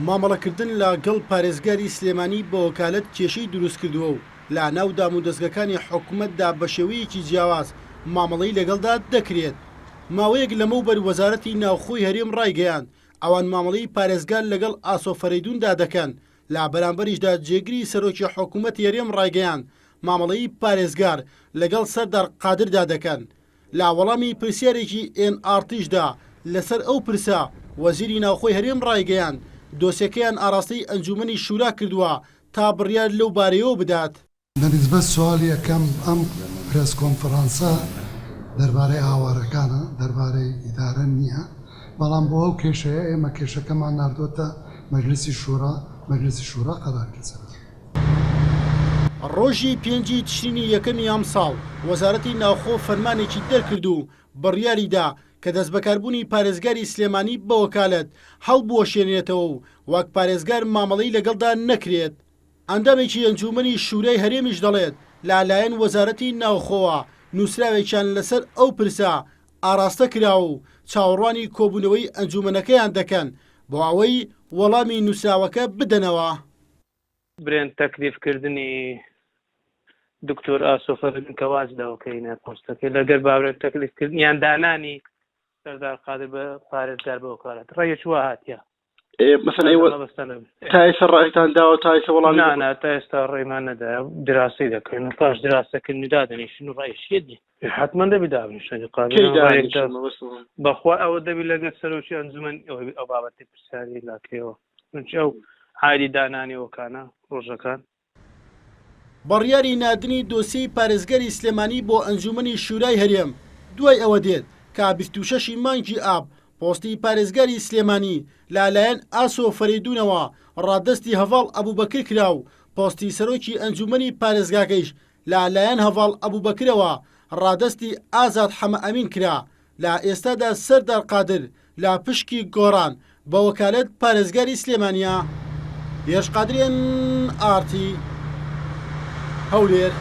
مامەڵەکردن لە گەڵ پارێزگاری سلێمانی بە وەکالەت کێشەی دروستکردووە و لە ناو دامودەزگەکانی حکومەتدا بەشێوەیەکی جیاواز مامەڵەی لەگەڵدا دەکرێت. ماوەیەک لەمەوبەر وەزارەتی ناوخۆی هەرێم ڕایگەیاند، ئەوان مامەڵەی پارێزگار لەگەڵ ئاسۆ فەرەیدوندا دەکەن، لە بەرامبەریشدا جێگری سەرۆکی حکومەتی هەرێم ڕایگەیاند، مامەڵەی پارێزگار لەگەڵ سەردار قادردا دەکەن. لە وەڵامی پرسیارێکی ئێن ئاڕ تیشدا لەسەر ئەو پرسە، وەزیری ناوخۆی هەرێم ڕایگەیاند، دۆسیەکەیان ئاڕاستەی ئەنجوومەنی شورا کردووە تا بڕیار لەو بارەیەوە بدات. بە نیسبەت سوالی یەکەم ئەم پرێس کۆنفڕانسە دەربارەی ئاوارەکانە دەربارەی ئیدارە نییە بەڵام بۆ ئەو کێشەیە ئێمە کێشەکەمان ناردۆتە مەجلیسی شورا مەجلیسی شورا قەراری لەسەر دەدات. ڕۆژی پێنجی تشرینی یەکەمی ئەمساڵ، وەزارەتی ناوخۆ فەرمانێکی دەرکرد و بڕیاریدا کە دەستبەکاربوونی پارێزگاری سلێمانی بە وەکالەت هەڵبوەشێنرێتەوە و وەک پارێزگار مامەڵەی لەگەڵدا نەکرێت. ئەندامێکی ئەنجوومەنی شورای هەرێمیش دەڵێت، لە لایەن وەزارەتی ناوخۆوە نووسراوێکیان لەسەر ئەو پرسە ئاراستە کراوە و چاوەڕوانی کۆبوونەوەی ئەنجوومەنەکەیان دەکەن بۆ ئەوەی وەڵامی نووسراوەکە بدەنەوە. برێن تەکلیف کردنی دکتۆر ئاسۆ فەرەدون کە واز لەوە کەینە پۆستەکەی لەگەر باورێن تەکلیف کردن یان دانانی سەردار قادر بە پارێزگار بە وەکالەت ڕێیەک وا هاتیە. مەسەن ئێوە تا ئێستا ڕایتان داوە تا ئێستا وەڵامی نا نا تا ئێستا ڕێمان نەدایە دراسەی دەکەین و پاش دراسەکردنی دادەنیشن و ڕایشیە دی حتمما دەبی دابنیشن کەی دانیشن بەخوا ئەوە دەبی لەگەر سەرۆکی ئەنجومەن ئەو بابەتی پرسیاری لاکەیەوە چونکی ئەو عادی دانانی وەکانە ڕۆژەکان. بڕیاری ناردنی دۆسیەی پارێزگاری سلێمانی بۆ ئەنجومەنی شورای هەرێم دوای ئەوە دێت کە 26 ی مانگی ئاب پۆستی پارێزگاری سلێمانی لە لایەن ئاسۆ فەرەیدونەوە ڕادەستی هەڤاڵ ئەبوبەکر کرا و پۆستی سەرۆکی ئەنجومەنی پارێزگاکەیش لە لایەن هەڤاڵ ئەبوبەکرەوە ڕادەستی ئازاد حەمەئەمین کرا لە ئێستادا سەردار قادر لە پشکی گۆڕان بە وەکالەت پارێزگاری سلێمانییە. هێرش قادر ئێن ئاڕ تی، هەولێر.